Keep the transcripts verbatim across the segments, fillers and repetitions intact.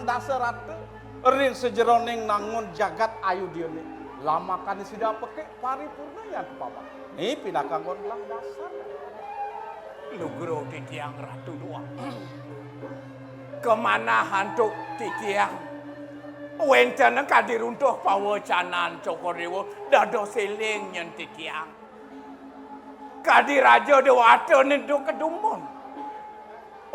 Dasarata ring sajeroning nangun jagat ayudyané. Lamakané sida pekik paripurna yan paman. Né pinaka anggon gelah dasar. Lugra titiang Ratu Déwa. Kamanah antuk titiang. Wénten kadi runtuh pawacanan Cokor Déwa dados éling nyen titiang. Kadi Raja Déwata neduk kedumun.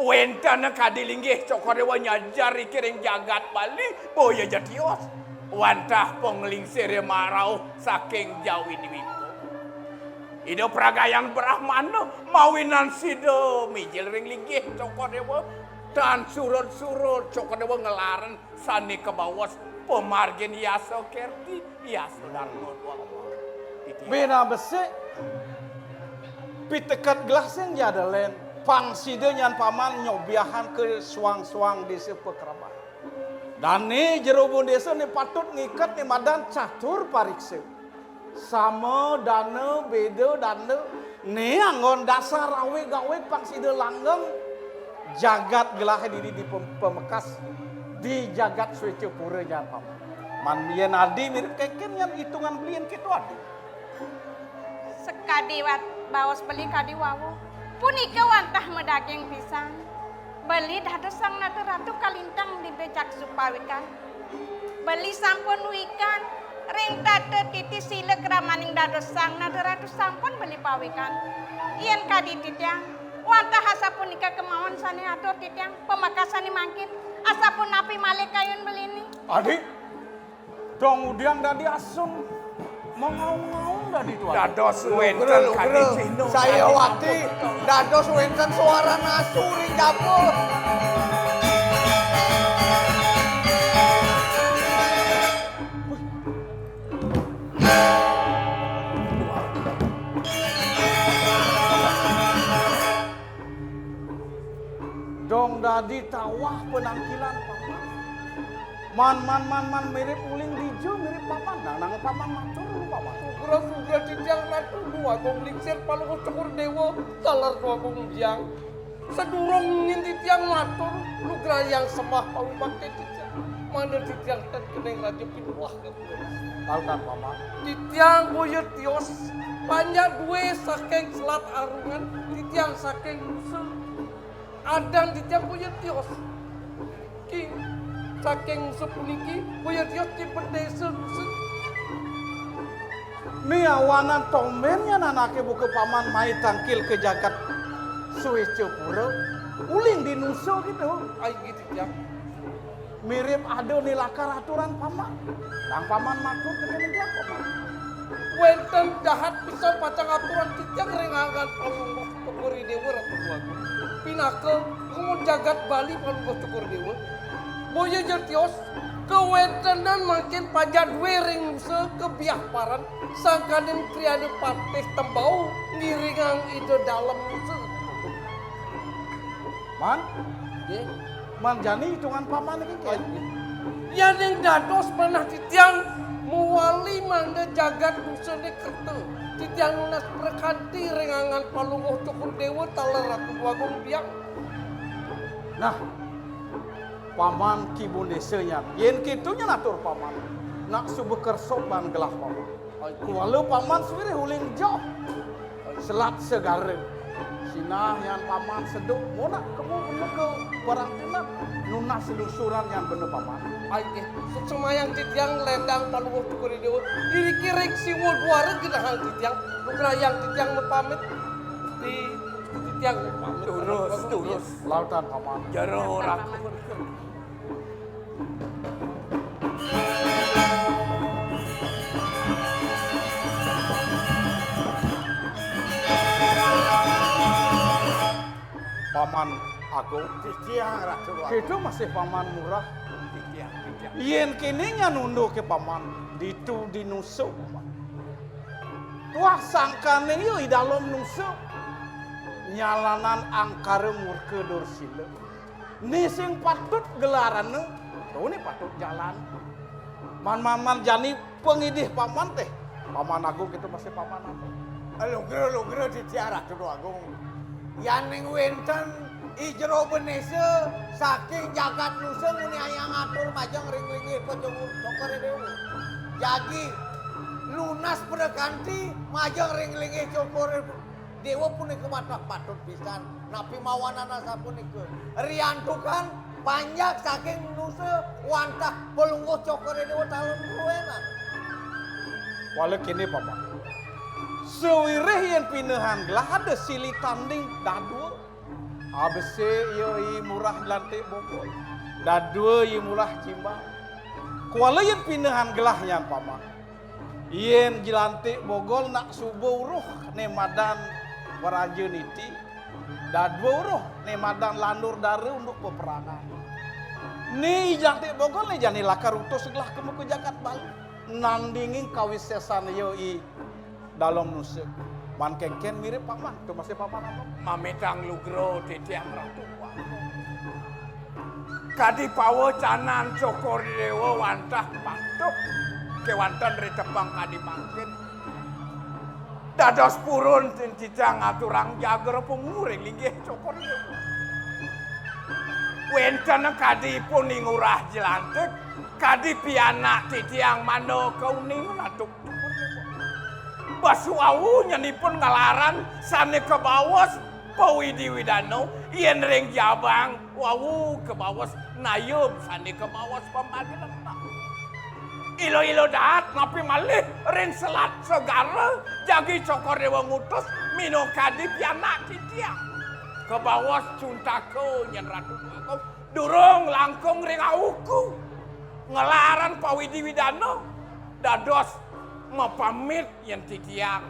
Wénten kadi linggih Cokor Déwa nyajar iriki ring jagat Bali, boya ja tios. Wantah panglingsiré marauh saking Jawi Dwipa. Ida pragayan Brahmana mawinan sida mijil ring linggih Cokor Déwa, tan surut-surut Cokor Déwa ngelarang sané kabaos pamargin yasa kerti, yasa darma. Titiang. Bena besik, piteket gelah sing ja ada lén, pang sida nyan paman nyobiahang ka suang-suang désa pakraman. Dané jero bun désa né patut ngiket né madan catur pariksa. Sama dana, beda dana, né anggon dasar awig-awig pang sida langgeng jagat gelahé dini di pem-, pamekas di jagat Swécapura nyan paman. Man yén adi mirip kénkén nyan itungan beli yén kéto adi. Sakadi wat-, baos beli kadi wau. Punika wantah madaging pisan. Beli dados Sang Nata Ratu kalintang di bejak supawikan. Beli sampun wikan ring tata titi sila kramaning dados Sang Nata Ratu sampun beli pawikan. Yén kadi titiang, wantah asapunika kemawon sané atur titiang, pamekasané mangkin, asapunapi malih kayun beli ni? Adi, dong udiang dadi asun, mengaung-ngaung dadi tuan. Dados wénten kadi cihna. Sayawati, dados wénten suaran asu ring dapur. Dong dadi tawah penangkilan paman. Man, man, man, man, mirip uling dija, mirip paman. Nang, nang paman matur, paman. Sugra, sugra, titiang Ratu Déwa Agung Lingsir, Palungguh Cokor Déwa, taler Déwa Agung Biang. Sadurung nyen titiang matur, lugrayang sembah pawibakti titiang. Mangda titiang tan keneng raja pinuwah. Titiang boya tios, panjak dué saking Selat Arungan, titiang saking Nusa. Adan titiang boya tios. Ki, saking Nusa puniki, boya tios di Bendesa Nusa. Né awanan tombén nyan anaké buka paman mai tangkil ka jagat Swécapura, uling di Nusa kéto. Ai, gitu, ya. Mirip ada né lakar aturan paman. Nang paman matur tekén gelah paman. Wénten dahat pisan pacang aturan titiang ring anggan Palungguh Cokor Déwa Ratu Déwa Agung. Pinaka anggon jagat Bali Palungguh Cokor Déwa. Boya ja tios, kawéntenan mangkin panjak dué ring Nusa kabiah paran sangkaning Triada Patih Tembau ngiringang Ida Dalem Nusa. Man? Nggih. Man jani itungan paman niki, Ken? Yéning dados manah titiang mawali mangda jagat Nusa né kerta, titiang nunas prakanti ring anggan Palungguh Cokor Déwa taler Ratu Déwa Agung Biang. Nah, paman Ki Bundésa nyan. Yén kéto nyan atur paman, nak suba kersa ban gelah paman. Kuala paman suwirih uling joh. Selat Segara. Sinah yan paman seduk, monak kemu beluga barang tinat nunas lusuran yan benda paman. Ai, nggih. Suksemayang titiang lédang Palungguh Cokor Déwa. Iriki ring siwa duara genahang titiang. Lugrayang titiang mapamit. Di titiang mapamit. Durus, durus. Lautan paman. Jero raku. Paman Agung. Titiang, Ratu Agung. Kéto masih Paman Murah. Titiang, titiang. Yén kéné nyan unduké Paman, ditu di Nusa, Paman. Tuah sangkané ya I Dalem Nusa. Nyalanan angkara murka Dursila. Né sing patut gelarana, to né patut jalan. Man, man, man jani pangidih paman téh. Paman Agung kéto masih paman Agung. Lugra, lugra titiang Ratu Déwa Agung. Yaning wénten I Jero Benesa saking jagat Nusa nguniayang atur majeng ring linggih Cokor I Déwa. Jagi lunas prakanti majeng ring linggih Cokor I Déwa punika matak patut pisan. Napi mawanan asapunika? Riantukan panjak saking Nusa wantah Palungguh Cokor I Déwa taler druénan. Wala kéné, Paman. Sawiréh yén pinehan gelah ada silih tanding dadua. Abesik ya I Ngurah Jlantik Bogol. Dadua I Ngurah Jimbal. Kuala yén pinehan gelah nyan, Paman. Yén Jlantik Bogol nak suba uruh né madan Praja Niti, dadua uruh né madan Landur Dara unduk peperangan. Né I Jlantik Bogol né jani lakar utus gelah ka muka jagat Bali. Nandingin kawisésan ya I Dalem Nusa. Man kénkén mirib Paman, to masih Paman apa? Mamitang lugra titiang Ratu. Kadi pawacanan Cokor I Déwa wantah patut kéwanten ritepang kadi mangkin. Dados purun titiang ngaturang jagra panguring linggih Cokor I Déwa. Wénten kadi ipun I Ngurah Jlantik, kadi pianak titiang manda kauning antuk Basuawu nyenipun ngalaran sané kabaos pawidi-widana, yén ring jabang wawu kabaos nayub sané kabaos pamadi lentah. Ila-ila daat napi malih ring selat segara jagi Cokor Déwa ngutus minakadi pianak titiang. Kabaos cuntaka nyén Ratu Déwa Agung durung langkung ring auku. Ngalaran pawidi-widana dados mapamit yén titiang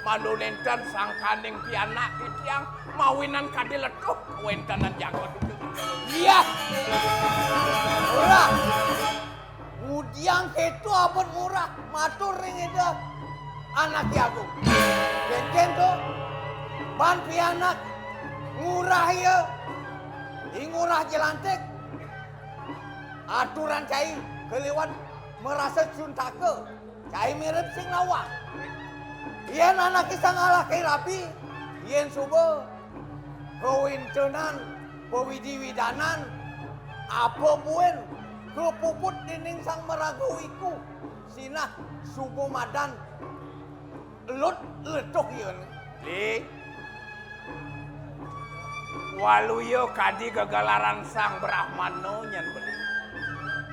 manda nénten sangkaning pianak titiang mawinan kadi letuh kawéntenan jagat. Iya. Ora. Ngudiang kéto abot Ngurah matur ring Ida Anaké Agung. Kénkén to, ban pianak Ngurah ya, I Ngurah Jlantik. Aturan cai kaliwat marasa cuntaka. Cai mirib sing nawang. Yén anaké sang alaké rabi, yén suba kawéntenan pawidi-widanan, apa buin kapuput déning sang maraga wiku, sinah suba madan lut letuh yén. Li, waluya kadi gegelaran Sang Brahmana nyén beli.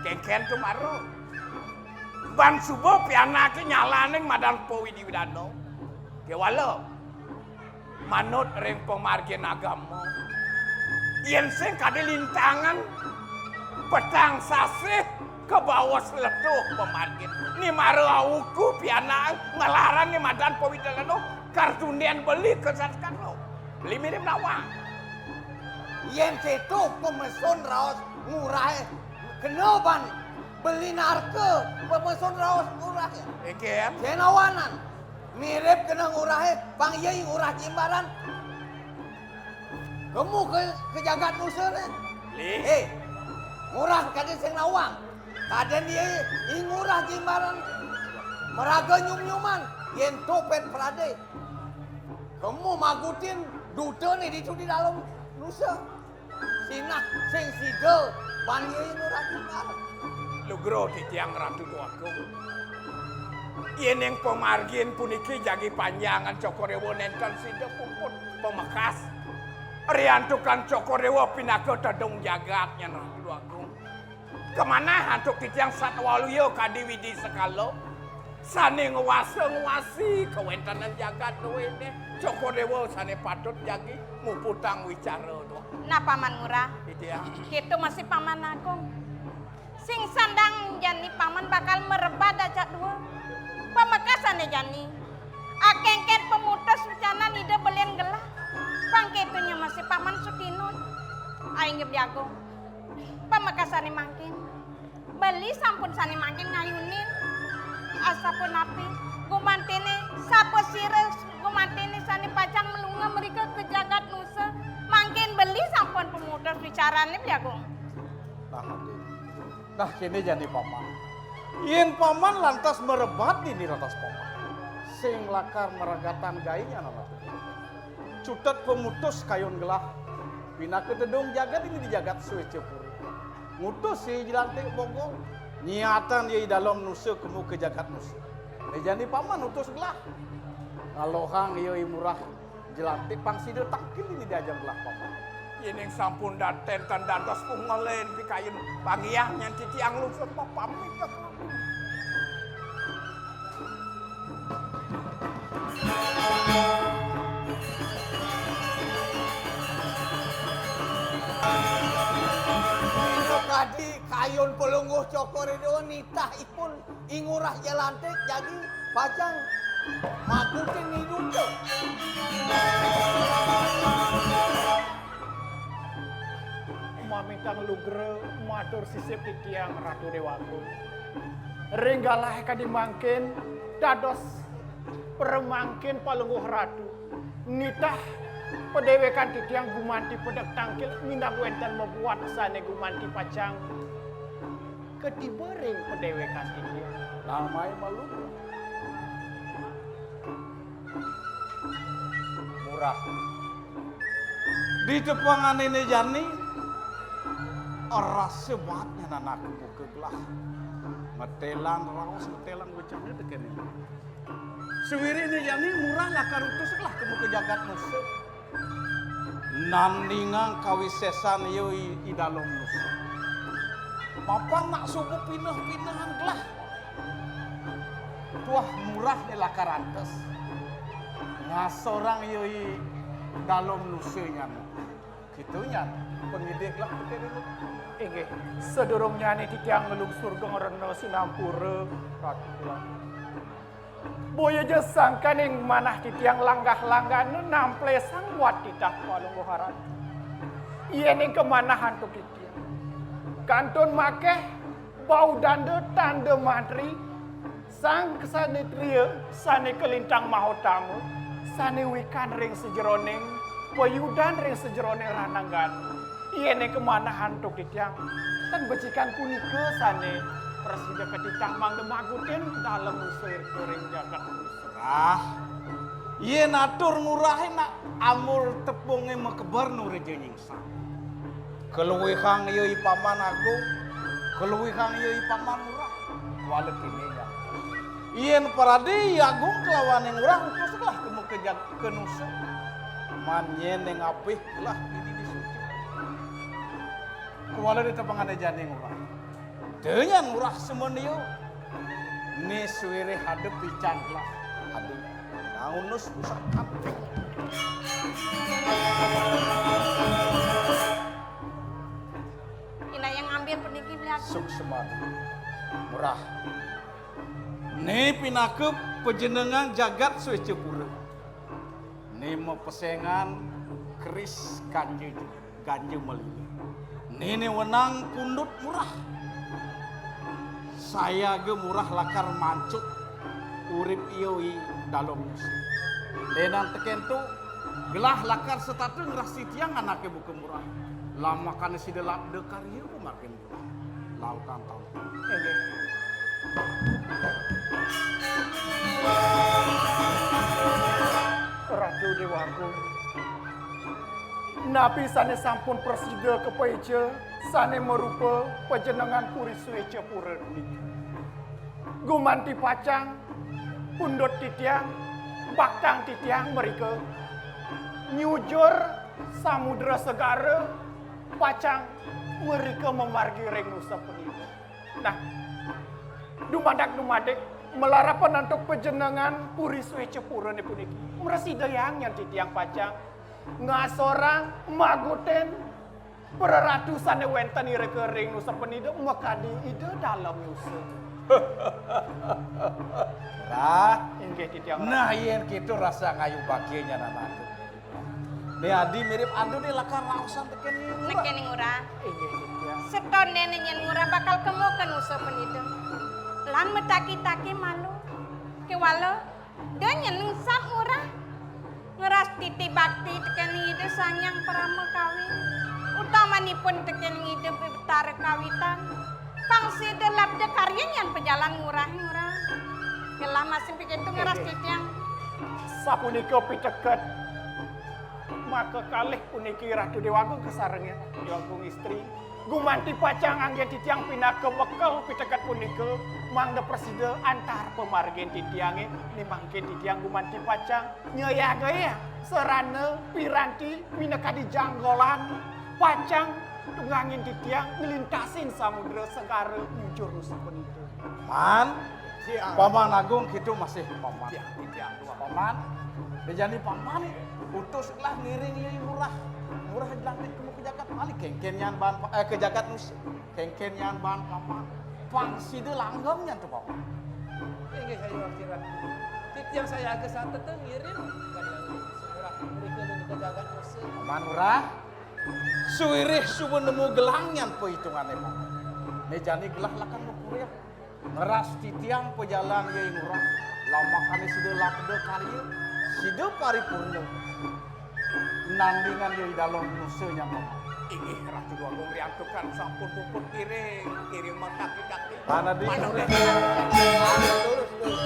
Kénkén to mara. Ban suba pianaké nyalaning madan pawidi-widana. Kéwala. Manut ring pamargin agama. Yén sing kadi lintangan petang sasih kabaos letuh pamargin. Ni mara auku pianak nglarang ni madan pawidi-widana kartundén beli ka sasih kala. Beli mirib nawang. Yén kéto pamesun raos Ngurahé kena ban beli narka pamesun raos Ngurahé. Éngkén? Sing nawanan. Mirib kena Ngurahé, pang iya I Ngurah Jimbaran. Kemu ka, ka jagat Nusa né. Lih. Éh, Ngurah kadén sing nawang. Kadén iya I Ngurah Jimbaran. Maraga nyum-nyuman, yén to pét pradé. Kemu magutin duta né ditu di dalem Nusa. Sinah sing sida ban iya I Ngurah Jimbaran. Lugra titiang Ratu Déwa Agung. Yéning pamargin puniki jagi panjangan Cokor I Déwa nénten sida puput pamekas. Riantukan Cokor I Déwa pinaka tedung jagat nyén Ratu Déwa Agung. Kamanah antuk titiang satwaluya kadi widi sekala sané nguasa-nguasi kawéntenan jagat duéné. Cokor I Déwa sané patut jagi muputang wicara to. Nah, Paman Ngurah. Titiang. Kéto masih Paman Agung. Sing sandang jani Paman bakal marebat ajak dua. Pamekasané jani. Akéngkén pamutus wecanan Ida belian gelah. Pang kéto nya masih Paman sukinun. Ai nggih Beli Agung. Pamekasané mangkin. Beli sampun sané mangkin ngayunin. Asapunapi gumantiné sapasira gumantiné sané pacang malungguh mrika ka jagat Nusa. Mangkin beli sampun Pun pemutus bicarané, Beli Agung. Nah, Adi. Nah, kéné jani Paman. Yén Paman lantas marebat dini raos Paman, sing lakar maregatang gaé nyanan. Cutet pemutus kayun gelah, pinaka tedung jagat dini di jagat Swécapura. Ngutus I Jelantik Bogol, nyiatang ia I Dalem Nusa kemu ka jagat Nusa. Né jani Paman utus gelah. Ngalohang ia I Murah Jelantik pang sida tangkil dini di ajeng gelah Paman. Yéning sampun dat-, ten dados ungelin pikayun pangiah nyen titiang lungsur pepamit. Kadi kayun Palungguh Cokor I Déwa nitah ipun I Ngurah Jelantik jagi pacang makutin idup. Mamitang lugra matur sisip titiang Ratu Déwagung. Ring galahé kadi mangkin dados pramangkin Palungguh Ratu nitah padéwékan titiang gumanti pedek tangkil minab wénten mabuat sané gumanti pacang katiba ring padéwékan titiang. Namaé malu. Murah. Di tepengané né jani, rasa baat nyanan aku buka gelah. Ngetelang raos, ngetelang wecana tekéné. Sawiréhné jani Murah lakar utus gelah kemu ka jagat Nusa. Nandingang kawisésan ia I, I Dalem Nusa. Mapan nak suba pineh-pinehan gelah. Tuah Murah né lakar antes. Ngasorang ia I Dalem Nusa nyan. Kitu nyan, pangidih gelah tekéné. Inggih, sadurungnyané titiang nglungsur geng rena sinampura, Ratu. Boya ja sangkaning manah titiang langgah-langgahna namplesang buat titah Palungguh Ratu. Yéning kamanah antuk titiang, kantun makéh bau danda tanda mantri, sang ksatria sané kalintang mahutama, sané wikan ring sajeroning payudan ring sajeroning rananggana. Yéning kamanah antuk titiang, tan becikan punika sané prasida katitah mangda magutin dalem usir ring jagat Nusa. Ah, yén atur Ngurahé nak amur tepungé makeber nu reja nyingsan. Kaluihang ia I Paman Agung, kaluihang ia I Paman Ngurah. Kuala kéné ya. Yén paradi I Agung kalawan I Ngurah utus gelah kemu ka jag-, ka Nusa. Man nyén né ngabih gelah dini di Suci. Kuala di tepengané jani Ngurah. Denya Ngurah semendia. Né sawiréh ada picang gelah. Ada. Naunus pusat amping. Inayang ambil peniki beli aku. Suksma. Ngurah. Né pinaka pajenengan jagat Swécapura. Né mapesengan keris ganja, ganja melila. Né né wenang pundut Ngurah. Sayaga Ngurah lakar mancut urip ia I Dalem Nusa. Lénan tekén to, gelah lakar setata ngrastitiang anaké buka Ngurah. Lamakané sida labda karya pamargin Ngurah. Lautan taun. Inggih. Ratu Déwagung. Napi sané sampun prasida kapaica sané marupa pajenengan Puri Swécapura niki? Gumanti pacang pundut titiang, baktang titiang mrika nyujur samudra segara, pacang mrika mamargi ring Nusa Penida. Nah, dumadak-dumadik malarapan antuk pajenengan Puri Swécapurané puniki, mrasidayang nyen titiang pacang ngasorang magutin para ratu sané wénten irika ring Nusa Penida makadi Ida Dalem Nusa. Rah. Inggih titiang. Nah, yén kéto rasa ngayu bagia nyanan aku. Né adi mirip andu né lakar raosan tekén Ngurah. Tekén Ngurah. Inggih titiang. Setoné né nyén Ngurah bakal kemu ka Nusa Penida. Lan mataki-taki malu. Kéwala Da nyén sap Ngurah ngrastiti bakti tekén Ida Sang Hyang Parama Kawi. Tamanipun tekén ngidep betara kawitan. Pang sida labda karya nyan pajalan ngurah-ngurah. Gelah masih pikitu ngeras titiang. Sapunika piteket. Maka kalih puniki Ratu Déwagung kasarengin Déwagung istri. Gumanti pacang anggén titiang pinaka bekel piteket punika mangda prasida antar pamargin titiangé, ning mangkin titiang gumanti pacang nyayagayang sarana piranti minakadi janggolan pacang tunggangin titiang nglintasin samudra segara nyujur nusa punika. Man, Paman Agung kitu masih Paman. Titiang, titiang, Tuan. Paman, béjani Paman utus gelah ngiring Yai Ngurah. Ngurah jelantik kemu ka jagat malih, kénkén nyan baan pa-, eh, ka jagat nusa. Kénkén nyan baan Paman. Pang sida langgeng nyan to Paman. Inggih, Ayu Aksirat. Titiang sayaga satetu ngiring. Kan yang Ngurah mrika nuju ka jagat nusa. Paman Ngurah. Suwirih suba nemu gelang nyan pahitungané Paman. Né jani gelah lakar makurip. Ngeras titiang pajalan Yai Ngurah, lamakané sida labda karya, sida paripurna. Nandingan Yai Dalem nusa nyaman. Inggih Ratu Déwagung riantukan sampun puput iring, iring mangkaki-kaki. Panadi. Panadi. Lurus, lurus.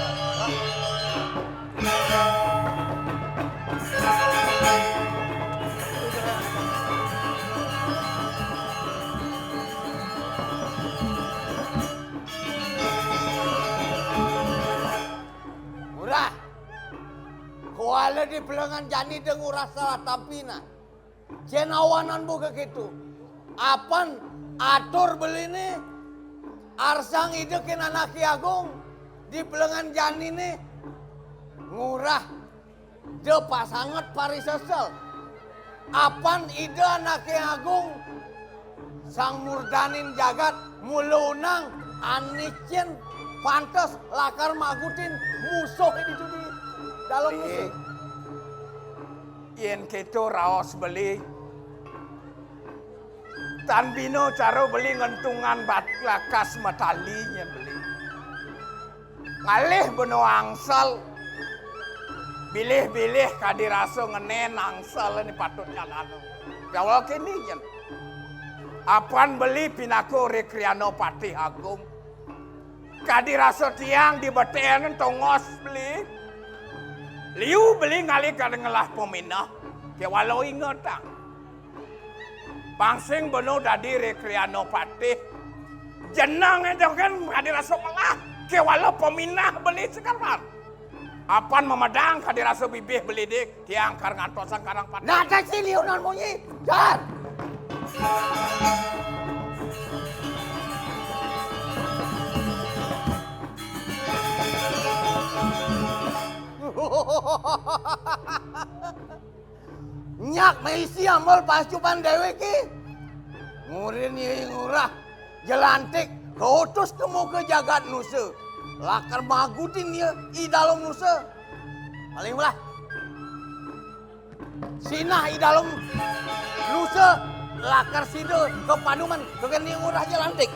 Ngurah. Kuala di pelengan jani dé Ngurah salah tampi nah. Cén awanan buka kéto. Apan atur beliné arsang Ida kén anaké agung di pelengan janiné Ngurah. Da pasanget parisesel. Apan Ida anaké agung, sang murdanin jagat, mula unang anicin pantes lakar magutin musuh ditu di dalem musuh. Yén kéto raos beli, tan bina cara beli ngentungan bat-, lakas matali nyén beli. Ngalih bena angsel. Bilih-bilih kadi rasa ngenén angsel né patut nyan anu. Jawab kéné nyén. Apan beli pinaka Rekriana Patih Agung. Kadi rasa tiang di betén tongos beli. Liu beli ngalih kada ngelah peminah. Kéwala ingetang. Pang sing bena dadi Rekriana Patih. Jeneng énto kan kadi rasa melah. Kéwala peminah beli sekarang. Apan mamedang kadi rasa bibih beli dik, tiang kar ngantosang karang patih. Nata si liunan munyi. Jar. Nyak maisi ambel pasupan déwék ki. Ngurin Yai Ngurah jelantik kautus ka muka jagat nusa. Lakar magutin ia I Dalem nusa. Paling belah. Sinah I Dalem nusa lakar sida kapaduman kagén Yai Ngurah jelantik.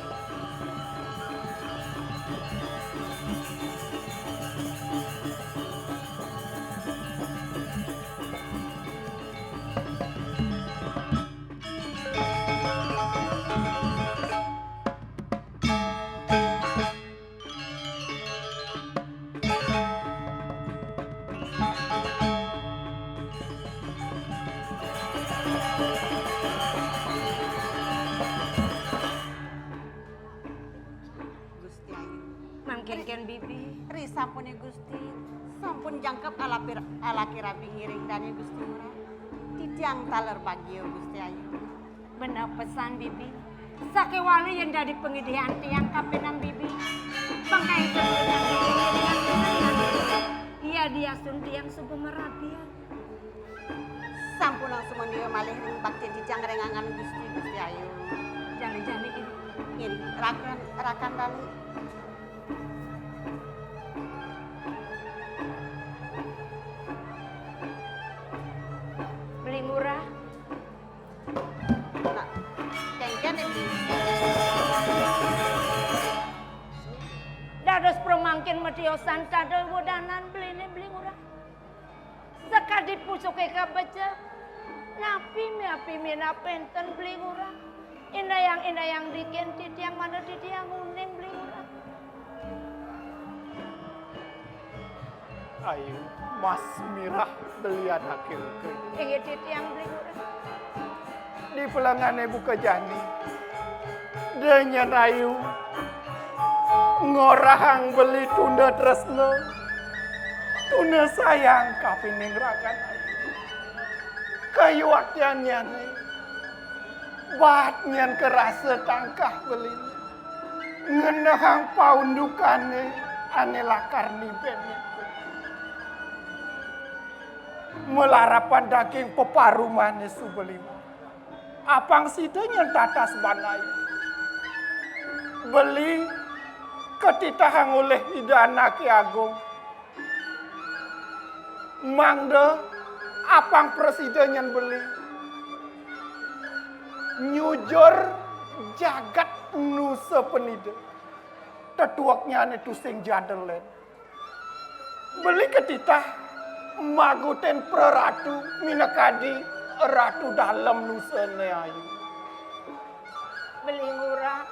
Gusti Ayu. Mangkin kén bibi. Ri sampuné Gusti, sampun jangkep alapir-, alaki rabi ngiring dané Gusti Ngurah. Titiang taler bagia Gusti Ayu. Bener pesan bibi. Sakéwala yén dadi pangidihan tiang kapining bibi. Pangkai sampun ngiringan. Iya diasun tiang suba marabian. Sampunang sumandia malih ring baktin titiang ring anggan Gusti, Gusti Ayu. Jani-jani ini. Ini, rakan, rakan dalu. Beli Ngurah. Nah, kénkén ini. Dados pramangkin matiosan tadel wedanan beliné Beli Ngurah. Sakadi pucuké kabecek. Napi miapi minab penten, Beli Ngurah? Indayang-indayang dikin titiang mangda titiang uning, Beli Ngurah. Ayu, mas mirah belian akil ke. Inggih titiang, Beli Ngurah. Di pelengané buka jani. Dé nyén Ayu ngorahang beli tuna tresna, tuna sayang kapining ragan Ayu. Kayuaktian nyané, baat nyén karasa tangkah beliné, ngenehang paundukané ané lakar nibén. Malarapan daging peparumané suba liwat. Apang sida nyén tatas banai. Beli katitahang olih Ida Anaké Agung. Mangda apang prasida nyén beli nyujur jagat Nusa Penida. Tetueknyané tusing jadelen. Beli katitah magutin praratu minakadi ratu dalem nusané, Ayu. Beli Ngurah.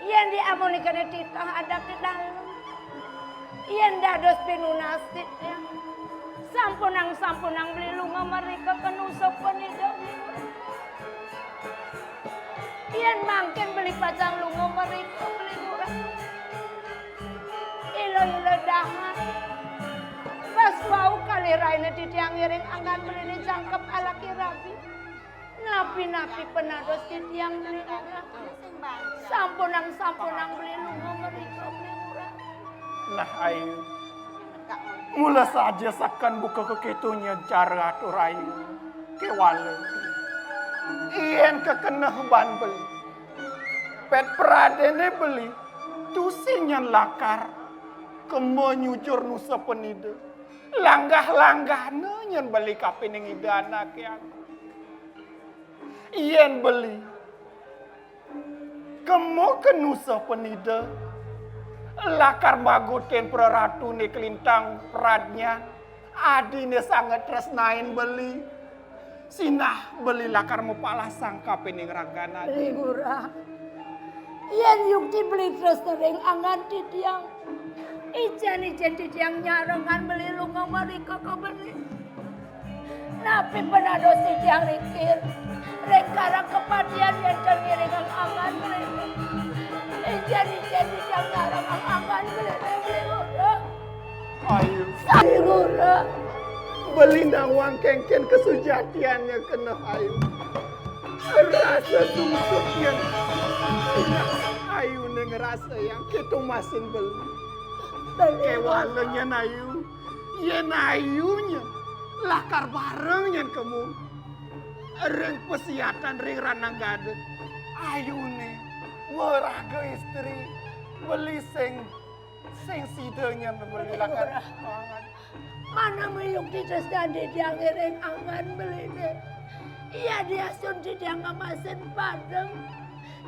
Yén diamonikané titah adat di dalem, yén dados pinunas titiang, sampunang-sampunang beli lunga mrika ka Nusa Penida, Beli Ngurah. Yén mangkin beli pacang lunga mrika, Beli Ngurah, ila-ila dahat. Bas wau kalih rahina titiang ngiring anggan beliné jangkep alaki rabi. Napi-napi penados titiang, Beli Ngurah. Sampunang-sampunang beli lunga mrika, Beli Ngurah. Nah, Ayu. Mula saja seken buka kakétonya cara atur Ayu. Kéwala. Yén kakeneh ban beli, pét pradéné beli tusing nyén lakar kema nyujur Nusa Penida. Langgah-langgahna nyén beli kapining Ida Anaké Agung. Yén beli kema ka Nusa Penida, lakar magutin praratuné kalintang pradnyan, adiné sanget tresnain beli. Sinah beli lakar mapalasang kapining ragan Ayu. Beli Ngurah. Yén yukti beli tresna ring anggan titiang, icén-icén titiang nyarengang beli lunga mrika ka beli. Napi penados titiang rikil ring karang kapatihan yén ten ngiringang anggan beli? Icén-icén titiang nyarengang anggan beli, Beli Ngurah. Ayu. Beli Ngurah. Beli nawang kénkén kasujatiannya keneh, Ayu. Rasa sungsut nyén Ayuné ngrasayang kéto masin beli. Beli. Kéwala nyén Ayu, yén Ayuné lakar bareng nyén kema ring pasiatan ring rananggana, Ayuné maraga istri, beli sing, sing sida nyén beli lakar. Mana mayukti tresnan titiang ngiring anggan beliné. Yadiastun titiang ngemasin padem,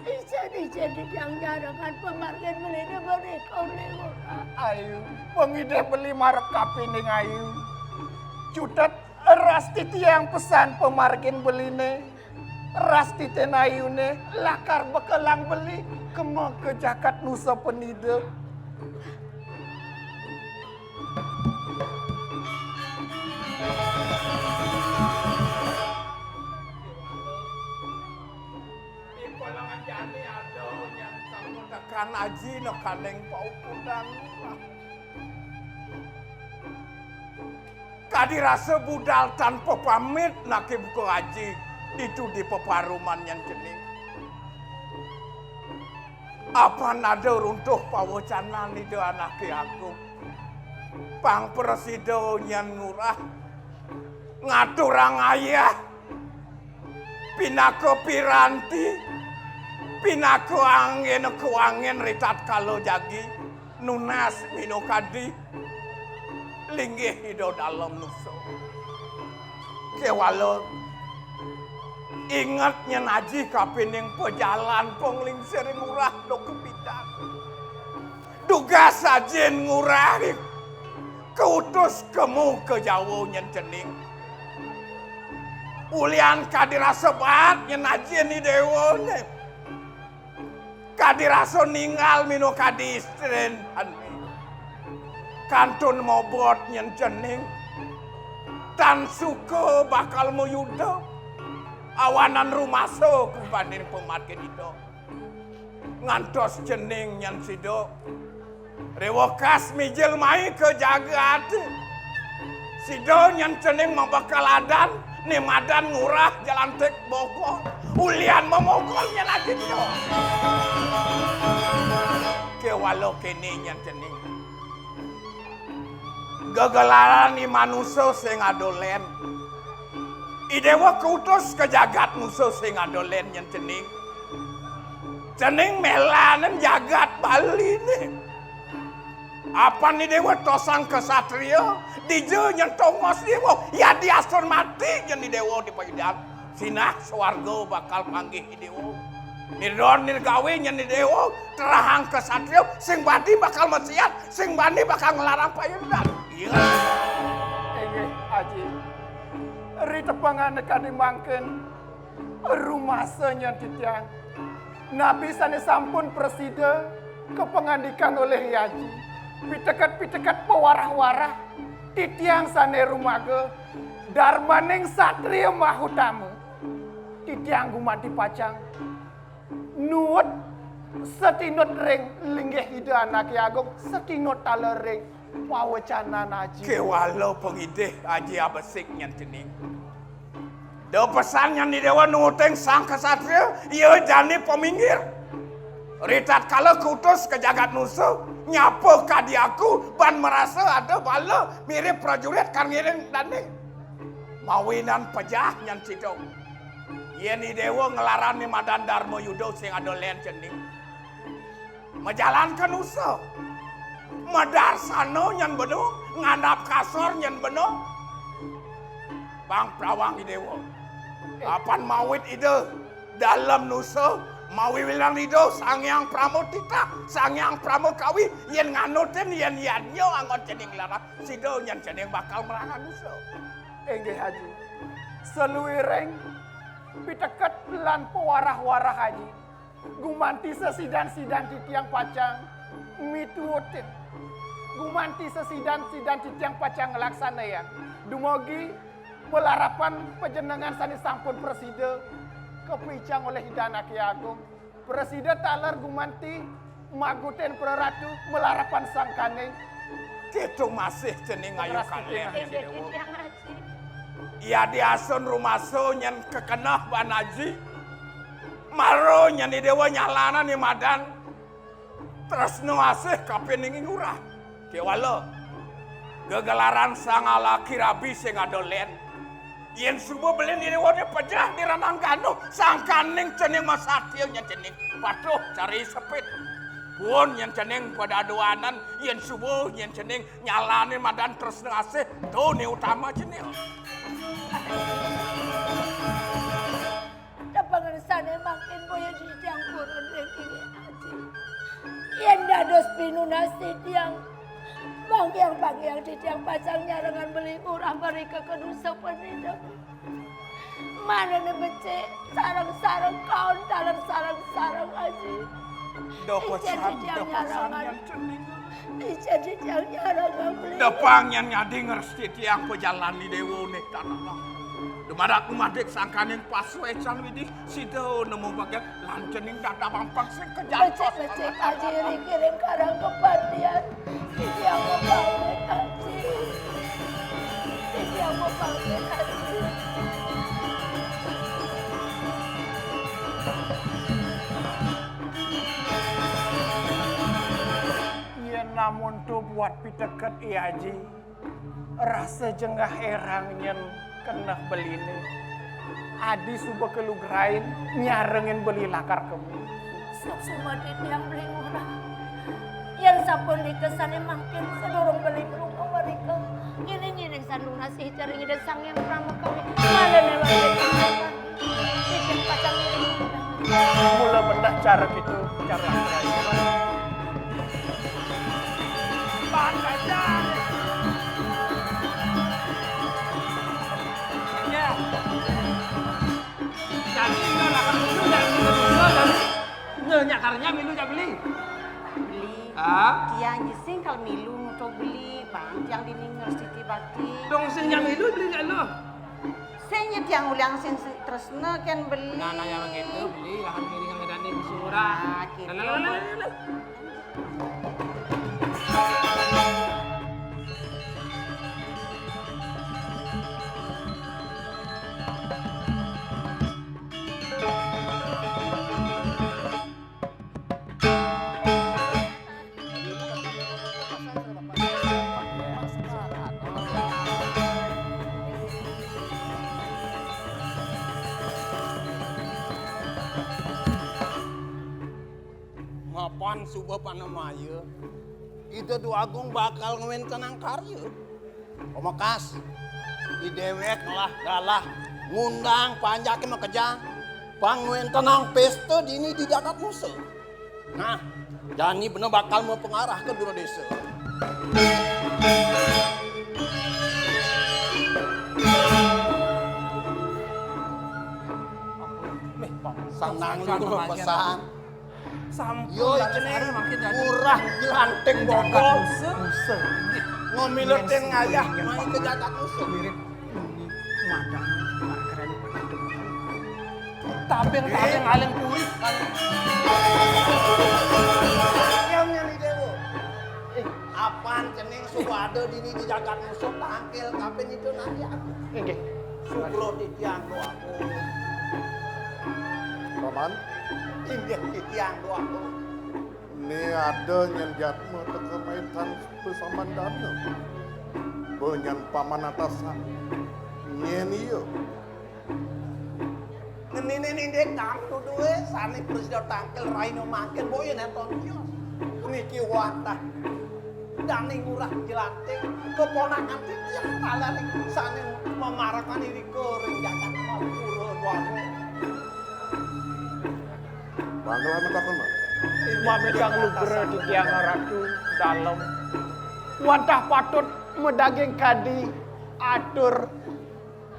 icén-icén titiang nyarengang pamargin beliné mrika, Beli Ngurah. Ayu, pangidih beli marep kapining Ayu. Cutet, rastitiang pesan pamargin beliné. Rastitin Ayuné lakar bekelang beli kema ka jagat Nusa Penida. Ipun lengan jani ada nyang sampun tekan aji nekaning paukudan. Kadi rasa budal tan pepamit nake buka aji ditu di peparuman nyén cening. Apan ada runtuh pawecanan Ida Anake Agung. Pang prasida nyén Ngurah ngaturang ayah pinaka piranti, pinaka anggena kawangin ritatkala jagi nunas minakadi linggih Ida Dalem Nusa. Kéwala inget nyén aji kapining pajalan panglingsir Ngurah da kapidan. Dugas ajin Ngurah kautus kema ka Jawa nyén cening. Ulian kadi rasa baat nyén ajin i déwané. Kadi rasa ninggal minakadi istrin. Kantun mobot nyén cening. Tan suka bakal mayuda. Awanan rumasa kabanding pamargin ida. Ngantos cening nyén sida. Rewekas mijil mai ka jagat. Sida nyén cening mabekal adan, né madan ngurah jalantik bogol. Ulian mamogol nyén ajin ida. Kéwala kéné nyén cening. Gegelaran i manusa sing ada lén. I déwa kautus ka jagat nusa sing ada lén nyén cening. Cening mélanin jagat Baliné. Apan i déwa tosang ksatria, dija nyén tongos déwa, yadiastun mati nyén i déwa di payudan. Sinah swarga bakal panggih i déwa. Nirda nirgawé nyén i déwa, terahang ksatria, sing bani bakal masiat, sing bani bakal nglarang payudan. Iya. Inggih, Aji. Ri tepengan kadi mangkin, rumasa nyén titiang. Napi sané sampun prasida kapangandikan olih Aji. Piteket-piteket pawarah-warah, titiang sané rumaga darmaning satria mahutama. Titiang gumanti pacang nuut satinut ring linggih Ida Anaké Agung, satinut taler ring pawecanan Aji. Kéwala pangidih Aji abesik nyén cening. Da pesan nyén i déwa nuuting sang ksatria, ia jani paminggir. Ritatkala kutus ka jagat nusa, nyapa kadi aku, ban marasa ada bala mirib prajurit kan ngiring dani. Mawinan pejah nyén sida. Yén i déwa nglarang né madan darma yuda sing ada lén cening. Majalan ka nusa. Madarsana nyén bena, ngandap kasur nyén bena. Pang prawang i déwa. Apan mawit ida dalem nusa, mawiwilan ida Sang Hyang Pramotitah, Sang Hyang Pramakawi, yén nganutin, yén yadnya anggon cening nglarang, sida nyén cening bakal marasa nusa. Inggih, Aji. Saluiring piteket lan pawarah-warah, Aji. Gumanti sasidan-sidan titiang pacang mituutin. Gumanti sasidan-sidan titiang pacang nglaksanayang. Dumugi malarapan panjenengan sané sampun prasida kapican olih Ida Anaké Agung. Prasida taler gumanti magutin Praratu malarapan sangkaning. Kéto masih cening ayu. Leres kalih. Inggih, titiang Aji. Yadiastun rumasa nyén kakeneh ban Aji. Mara nyén i déwa nyalanin madan tresna asih kapining ngurah. Kéwala. Gegelaran sang alaki rabi sing ada lén. Yén suba belin i déwané pejah di ranang ganuh, sangkaning cening masatria nyén cening patuh cari sepit. Pun nyén cening pada aduanan, yén suba nyén cening nyalanin madan tresna asih, to né utama cening. Tepengan sané mangkin boya titiang purun ring inggih Aji. Yén dados pinunas titiang, manggiang-manggiang titiang pacang nyarengang Beli Ngurah mrika ka nusa panida. Manané becik, sareng-sareng kaon taler sareng-sareng, Aji. Da pesan, icén titiang da pesan nyarengang. Nyén cening. Icén titiang nyarengang Beli. Depang nyén nyadi ngresti tiang pajalan i déwa né tanah. Dumadak umadik sangkaning pasuécan Widhi, sida nemu bagian lan cening dadah bampang sing kajantos. Becik-becik Aji ring karang kapatian. Titiang mapamit, Aji. Titiang mapamit, Aji. Yén namun to buat piteket, i Aji. Rasa jengah érang nyén keneh beliné. Adi suba kalugrain nyarengin beli lakar kemu. Suksma titiang Beli Ngurah. Yén sapunika sané mangkin sadurung beli mrika mrika, ngiring-ngiring salunas ih cari Ida Sang Hyang Pramakawi. Manané wajib titiang pacang ngiring. Mula bendah cara kita, cara. Ya. Artinya milu jak beli. Beli. Ah? Tiang sing kal milu nutup beli, bang tiang diningal siti bati. Dong sing jak milu beli jak lu. Sing ya tiang uliang sing tresna kan beli. Nah, nah, ya begitu, beli lahan kiri nang ada di Sumura. Nah, gitu. Nah, nah, nah, nah, nah, nah. Mapan suba panamaya, Ida Dwagung bakal ngwentenang karya. Pamekas, di déwék lah galah ngundang panjaké makejang pang ngwentenang pésta dini di jagat Nusa. Nah, jani bener bakal mapengaruh ka dura désa. Sanang lu pesan. Sampun, yo, Raden, cening. Murah jelantik bogol. Nusa. Ngamiletin ngayah main ke jagat Nusa. Mirip ini madan Pak Keren. Tabing-tabing aling kulit. Yang nyari dewa. Eh, apan cening suba ada dini di jagat Nusa tangkil kapin itu nanti aku. Inggih. Sugro titiang doaku. Paman? Inggih titiang doaku. Né ada nyén jatma teka maitan pasamban dana. Ba nyén paman atasan. Nyén iya. Ngeninin indik dang tuduhé sané prasida tangkil raina mangkin boya nénton tios. Puniki wantah dané ngurah jelantik keponakan titiang talaning sané mamarekan irika ring jagat Malpura Dwagung. Bangkelan matakon, Mak. Mamitang lugra titiang Ratu Dalem. Wantah patut madaging kadi atur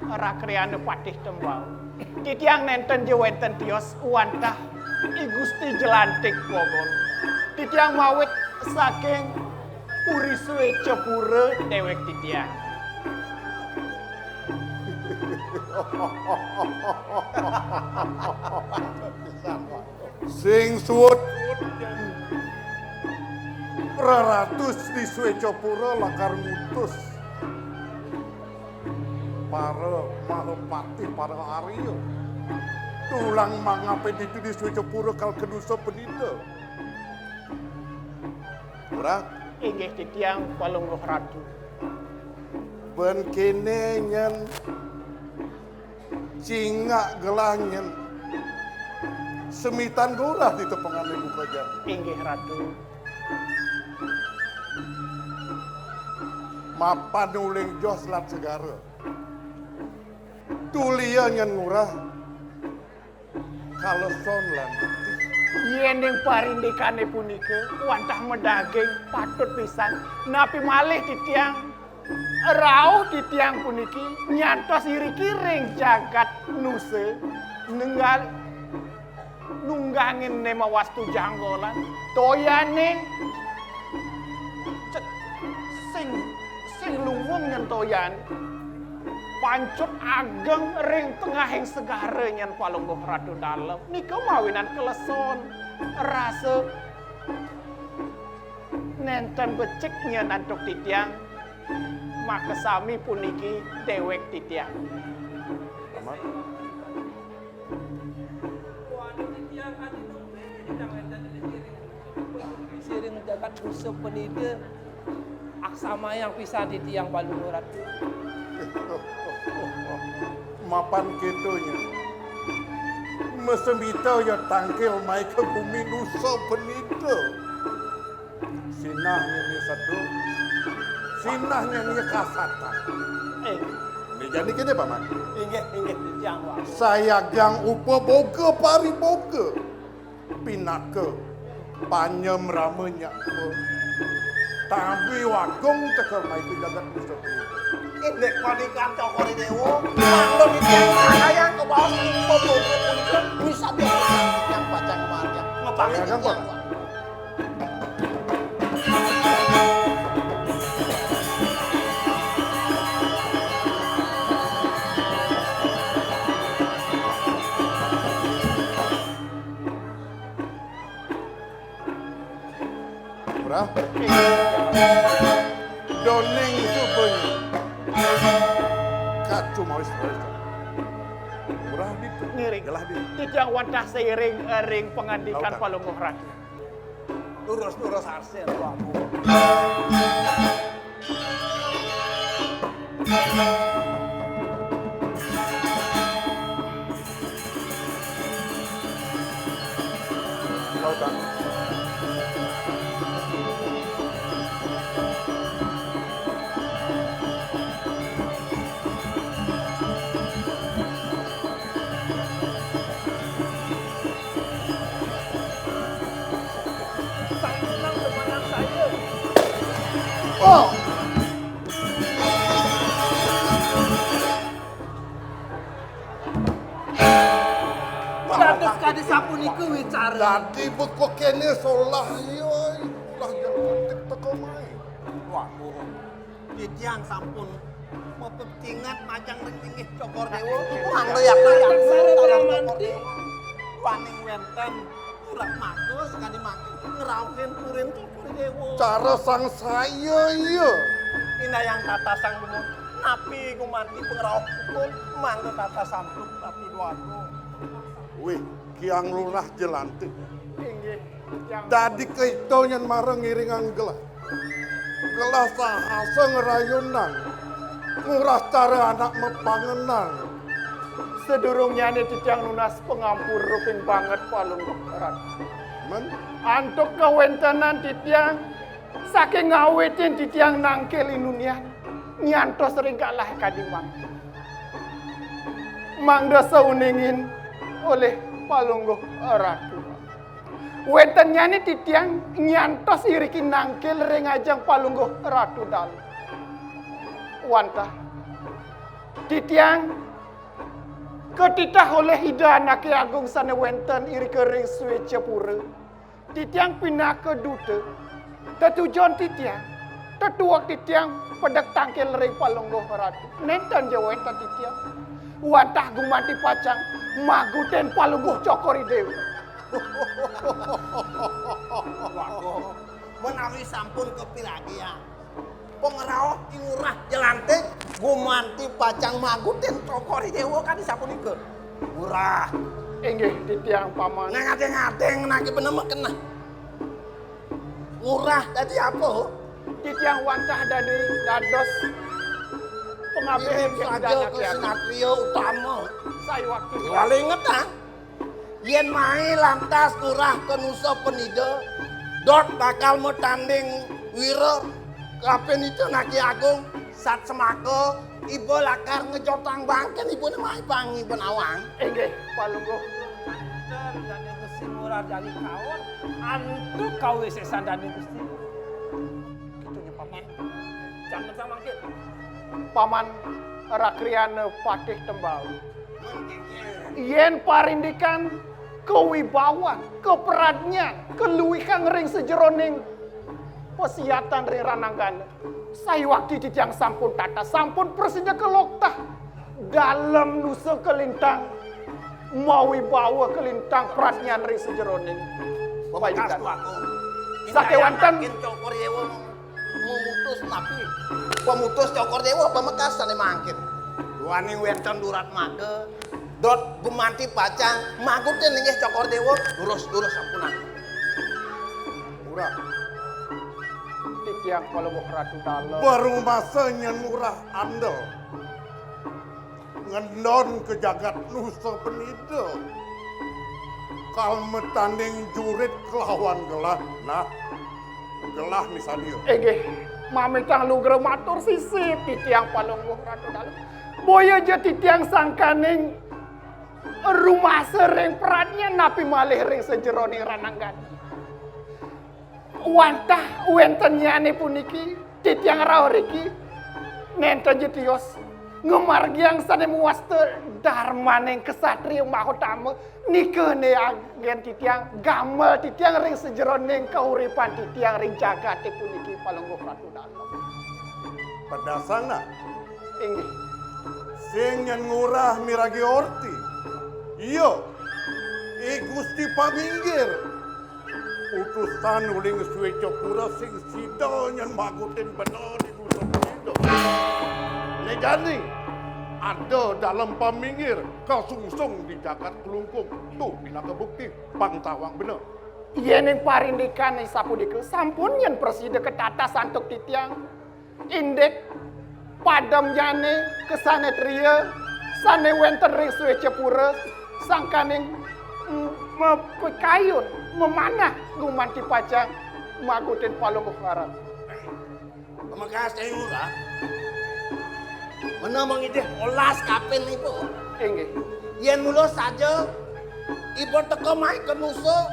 Rakriana Patih Tembau. Titiang nénten ja wénten tios wantah I Gusti Jelantik Bogol. Titiang mawit saking Puri Swécapura déwék titiang. Sing suud. Raratus di Swécapura lakar ngutus para mahapatih, para arya. Tulang mangapin ditu di Swécapura kal ka Nusa Penida. Ora? Inggih titiang Palungguh Ratu. Bén kéné nyén cingak gelah nyén semitan gorah di tepengané buka jati. Inggih, Ratu. Mapan uling joh selat segara. Tulia nyén ngurah kaleson lan getih. Yéning parindikané punika wantah madaging patut pisan, napi malih titiang rauh titiang puniki nyantos iriki ring jagat Nusa nunggal nunggangin né mawastu janggolan toyané cek sing sing luwung nyén toyan pancut ageng ring tengahing segara nyén Palungguh Ratu Dalem nika mawinan kaleson rasa nénten becik nyén antuk titiang. Makasami puniki déwék titiang. Amat. Siring jagat Nusa Penida aksamayang pisan titiang Palungguh Ratu. Mapan kéto nya. Masemita ya tangkil mai ka gumi Nusa Penida. Sinah nyén sedo, sinah nyén kasatan. Eh. Né jani kéné, Paman. Inggih, inggih, titiang wau. Sayagang upaboga pariboga. Pinaka panyamrama nya. Tabi wagung teka mai ka jagat Nusa Penida. Indik panikan Cokor I Déwa, mangda titiang sayang kabaos upaboga punika bisa titiang pacang margiang. Pamit. Gampang. Murah. Doning tu bunyi. Kacau mawis mawis. Murah di tu. Ngiring. Gelah di. Titiang wantah seiring ring pangandikan Palungguh Ratu. Lurus-lurus hasil, Tuanku. Lautan. Saya menang, pemenang saya. Oh. Dados kadi sapunika wicara. Dadi beko kene solah, iya, solah jalan teko mai. Waduh. Titiang sampun mapeptingan majeng ring linggih Cokor Dewa. Mangda yakti, yakti, Cokor Dewa. Waning wenten Ramaga sakadi mangkin ngrauhin purin Cokor Dewa. Cara sang saya, iya. Indayang tata sang dumun, napi gumanti pangrauhipun, mangda tata santuk napi duagung. Wih, Kiang Lurah Jelantik. Inggih, Kiang. Dadi kaito nyen mara ngiringang gelah. Gelah sahasa ngrayunan. Ngurah cara anak mapangenan. Sadurungnyane titiang nunas pangampura ping banget Palungguh Ratu. Men? Antuk kawentenan titiang saking ngawitin titiang nangkil inunian nyantos ring galah kadi mangkin. Mangda sauningin olih Palungguh Ratu. Wentennyane titiang nyantos iriki nangkil ring ajeng Palungguh Ratu Dalu. Wantah titiang katitah olih Ida Anake Agung sane wenten irika ring Swecapura. Titiang pinaka duta. Tetujon titiang, tetuek titiang pedek tangkil ring Palungguh Ratu. Nenten ja wenten titiang. Wantah gumanti pacang magutin Palungguh Cokor I Dewa. Waduh, menawi sampun kapilagi ya. Pangrauh I Ngurah Jelantik gumanti pacang magutin Cokor I Dewa kadi sapunika. Ngurah. Inggih, titiang paman. Nang adeng-adeng naki bener keneh. Ngurah dadi apa? Titiang wantah dadi dados pangabih. Ngirim ring saja Ida Anake Agung. Sinatria utama. Sayuwakti. Wali inget, ah. Yen mai lantas Ngurah ka Nusa Penida, dot bakal matanding wira kapin Ida Anake Agung, sat semaka iba lakar ngejotang bangken ibune mai pang iba nawang. Inggih, Palungguh. Janten dane Gusti Ngurah jani kaon, antuk kawisesan dane Gusti. Kitunya paman. Janten samangkin. Paman Rakriana Patih Tembawi. Yen parindikan kawibawan, kapradnyan, kaluihang ring sajeroning pasiatan ring rananggana, sayuwakti titiang sampun tata, sampun prasida kaloktah. Dalem nusa kalintang, mawibawa kalintang pradnyan ring sajeroning pawitan. Sakewanten. Makin Cokor Dewa memutus napi? Pemutus Cokor Dewa pamekas sane mangkin. Duaning wenten duratmaga, dot gumanti pacang magutin inggih Cokor Dewa, durus-durus sampunang. Murah. Titiang Palungguh Ratu Dalem. Baru masa nyen murah andel. Ngendon ka jagat Nusa Penida. Kal matanding jurit kelawan gelah. Nah, gelah misadia. Inggih, mamitang lugra matur sisip titiang Palungguh Ratu Dalem. Boya ja titiang sangkaning rumasa ring pradnyan napi malih ring sajeroning rananggana. Wantah wentennyane puniki, titiang rauh riki, nenten ja tios. Ngamargiang sane mawasta darmaning ksatria mahutama, nika ne anggen titiang, gamel titiang ring sajeroning kauripan titiang ring jagate puniki, Palungguh Ratu Dalem. Pedasang nah. Inggih. Sing nyen ngurah miragi orti. Iya. I Gusti Paminggir. Utusan uling Swecapura sing sida nyen magutin bena di dusun sida. Ne jani ada Dalem Paminggir kasungsung di jagat Klungkung. Tuh, pinaka bukti, pang tawang bena. Yening parindikan sapunika sampun nyen prasida katatas antuk titiang. Indik pademnyane ksatria sane wenten ring Swecapura sangkaning, mm, mapikayun, mamanah gumanti pacang magutin Palungguh Ratu. Pamekas, Cai Ngurah. Mena mangidih olas kapin ibu. Inggih. Yen mula saja ibu teka mai ka nusa,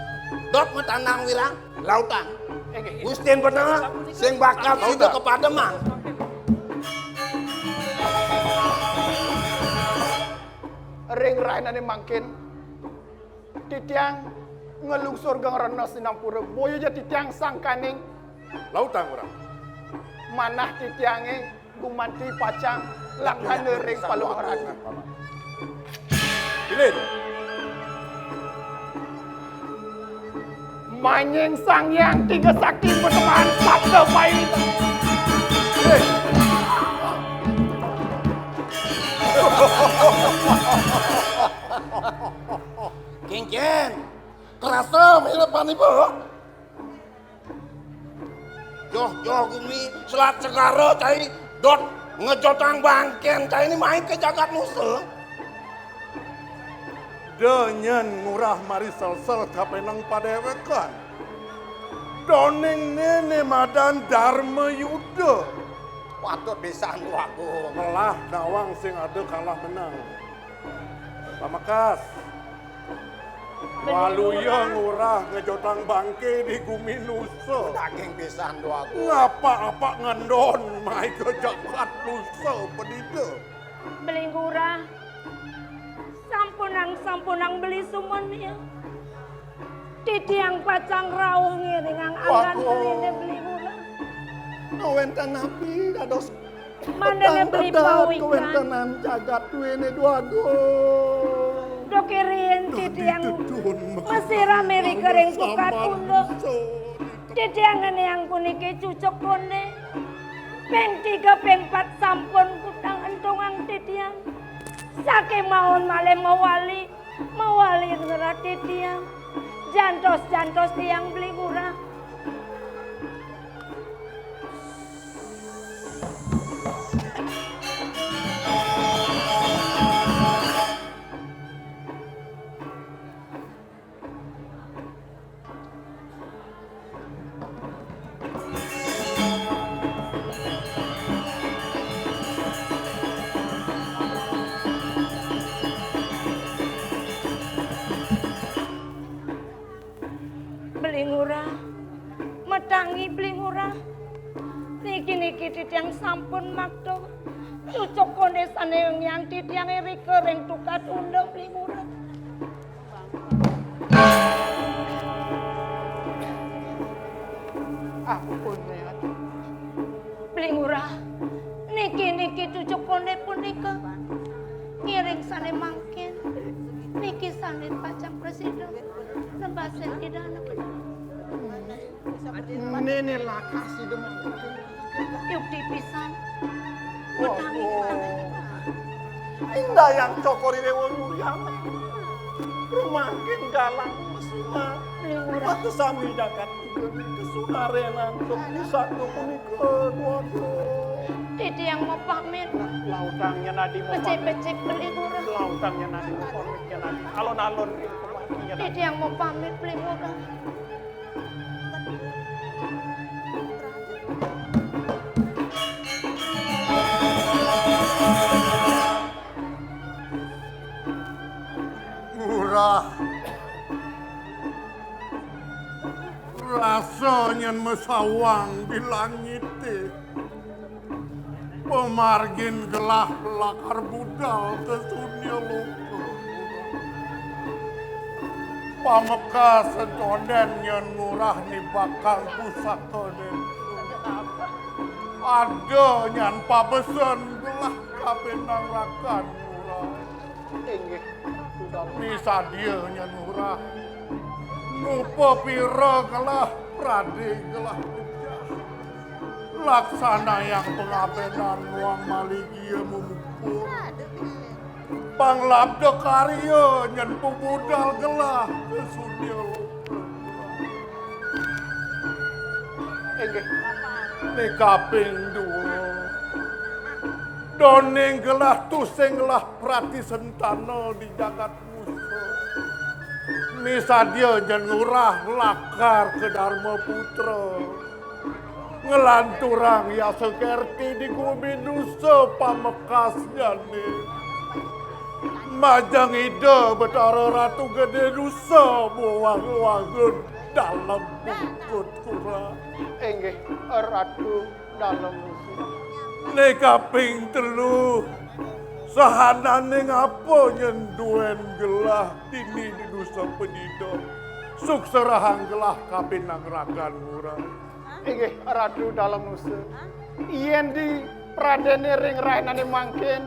dot matanang wirang. Lautang. Inggih. Gustin bener sing bakal sida kapademang. Ring rahinane mangkin, titiang nglungsur geng rena sinampura, boya ja titiang sangkaning. Lautang, Ngurah. Manah titiange gumanti pacang laksana ring Palungguh Ratu. Bilih. Manying Sang Hyang Tiga Sakti Panembahan Sabda Paita. Kénkén, kerasa milepan ibu. Joh-joh gumi, selat segara, cai dot ngejotang bangkén, cai ini main ke jagat nusa. Da nyen Ngurah mari selsel kapeneng padéwékan. Doning néné madan Darma Yuda. Patut pisan, Dwagung. Melah nawang sing ada kalah menang. Pamekas. Waluya Ngurah ngejotang bangké di gumi nusa. Daging pisan, Dwagung. Ngapa-apa ngendon mai ke jagat nusa pedida. Beli Ngurah, sampunang, sampunang Beli sumen ya. Titiang pacang rauh ngiringang anggan Beliné, Beli Ngurah. Wénten napi dados mandéné Beli pawikan. Kawéntenan jagat duéné Dwagung. Duké riin titiang masira mirika ring tukad unduk. Titiang ngeniang puniki cucuk kondé. Ping tiga, ping pat sampun kutang entungang titiang. Sakémaon malih mawali, mawali ngerat titiang. Jantos-jantos tiang Beli Ngurah. Beli Ngurah, metangi Beli Ngurah. Niki-niki titiang sampun makta. Cucuk kondé sané ngiang titiang irika ring tukad unduk Beli Ngurah. Ampun, Mayat. Beli Ngurah, niki-niki cucuk kondé punika. Ngiring sané mangkin. Niki sané pacang prasida. Nebasin Ida Anak. Néné lakas sida mangkin. Yukti pisan. Indayang cokor i Déwa Muryana. Rumangkin galang mesuna. Beli Ngurah. Pati sami jagat tiga nika sunarenan antuk pusaka punika, Dwagung. Titiang mapamit. Lautang nyen adi mapamit. Becik-becik Beli Ngurah. Lautang nyen adi mapamit, nyen adi. Alon-alon ring pemati nyen adi. Titiang mapamit, Beli Ngurah. Ngurah. Rasa nyen masawang di langité. Pamargin gelah lakar budal ka sunya loka. Pamekas sentondén nyén Ngurah nibakang pusaka dén. Ada nyén pabesen gelah kapining ragan Ngurah. Inggih. Misadia nyén Ngurah. Nupapira gelah pradé gelah pejah. Laksanayang pangabénan muang maligia mumukul. Panglabda karya nyén pabudal gelah ka sunya. Inggih. Né kaping dua. Doning gelah tusing gelah pratisentana di jagat musuh. Misadia nyén Ngurah lakar ka Darma Putra. Nglanturang yasa kerti di gumi dusa pamekasnyané. Majeng Ida Betara Ratu Gedé Dusa buah-buaha dalem bungkut Ngurah. Inggih, Ratu dalem dusa. Né kaping telu, sahananing apa nyén duén gelah dini di dusa padida. Sukserahang gelah kapining ragan Ngurah. Inggih, Ratu dalem dusa. Yén di pradéné ring rahinané mangkin,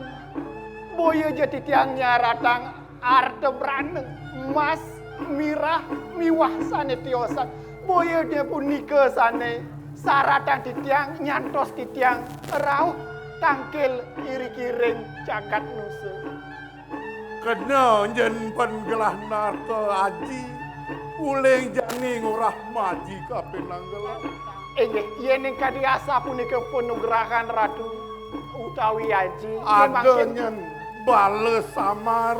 boya ja titiang nyaratang arta brana, emas, mirah, miwah sané tiosan. Boya ja punika sané saratang titiang nyantos titiang rauh tangkil iriki ring jagat nusa. Kena nyén pan gelah narka aji, uling jani Ngurah maji kapining gelah. Inggih, yéning kadi asapunika panugrahan Ratu utawi aji, ada mangkin nyén bala samar.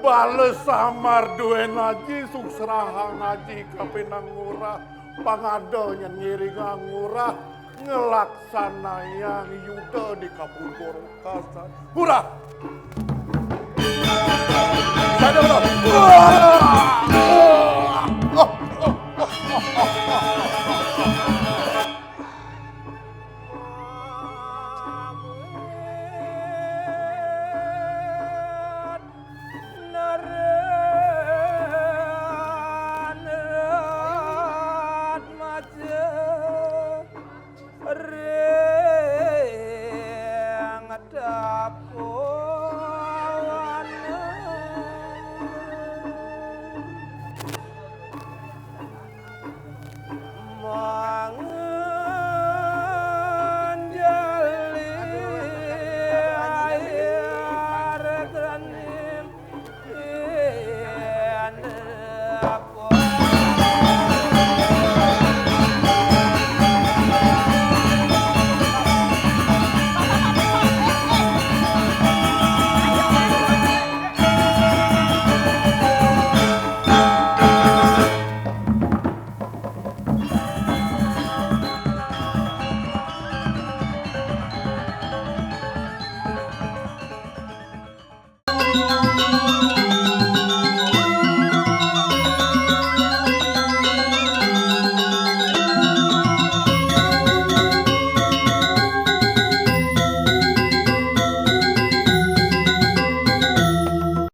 Bala samar duén aji, sukserahang aji kapining Ngurah, pang ada nyén ngiringang Ngurah ngelaksanayang yuda di Kapungkur Kasan. Ngurah! Sada, Ngurah!